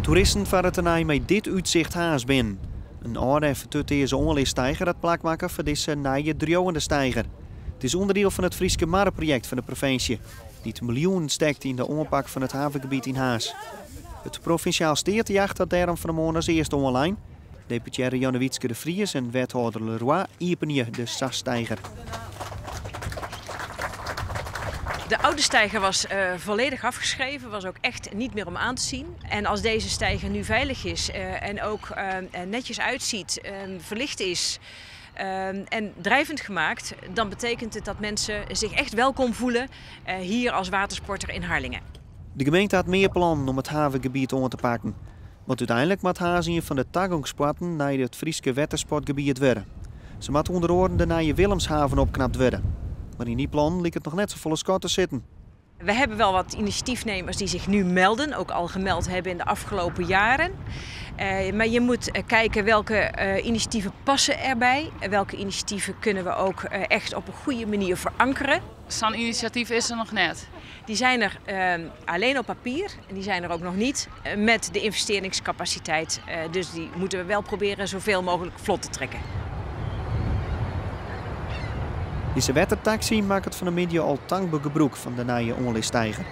Toeristen farre tenei mei dit útsicht Harns binnen. In âlde en fertutearze oanlissteiger hat plak makke foar dizze nije driuwende steiger. It is ûnderdiel fan it Fryske Marreprojekt fan de provinsje, dy't miljoenen stekt yn de oanpak fan it havengebiet yn Harns. It provinsjaal steatejacht hat dêrom fan 'e moarn as earste oanlein. Deputearre Jannewietske de Vries en wethâlder Le Roy iepenje de SAS-steiger. De oude steiger was volledig afgeschreven, was ook echt niet meer om aan te zien. En als deze steiger nu veilig is en ook netjes uitziet, verlicht is en drijvend gemaakt, dan betekent het dat mensen zich echt welkom voelen hier als watersporter in Harlingen. De gemeente hat mear plannen om it havengebiet oan te pakken. Want úteinlik moat Harns ien fan de tagongspoarten nei it Fryske wettersportgebiet wurde. Sa moat ûnder oaren de nije Willemshaven opknapt wurde. Mar yn dy plannen liket noch net safolle skot te sitten. We hebben wel wat initiatiefnemers die zich nu melden, ook al gemeld hebben in de afgelopen jaren. Maar je moet kijken welke initiatieven passen erbij. Welke initiatieven kunnen we ook echt op een goede manier verankeren. Sa'n inisjatyf is der noch net. Die zijn er alleen op papier en die zijn er ook nog niet met de investeringscapaciteit. Dus die moeten we wel proberen zoveel mogelijk vlot te trekken. Dizze wettertaksy makket fan 'e middei al tankber gebrûk fan de nije oanlissteiger.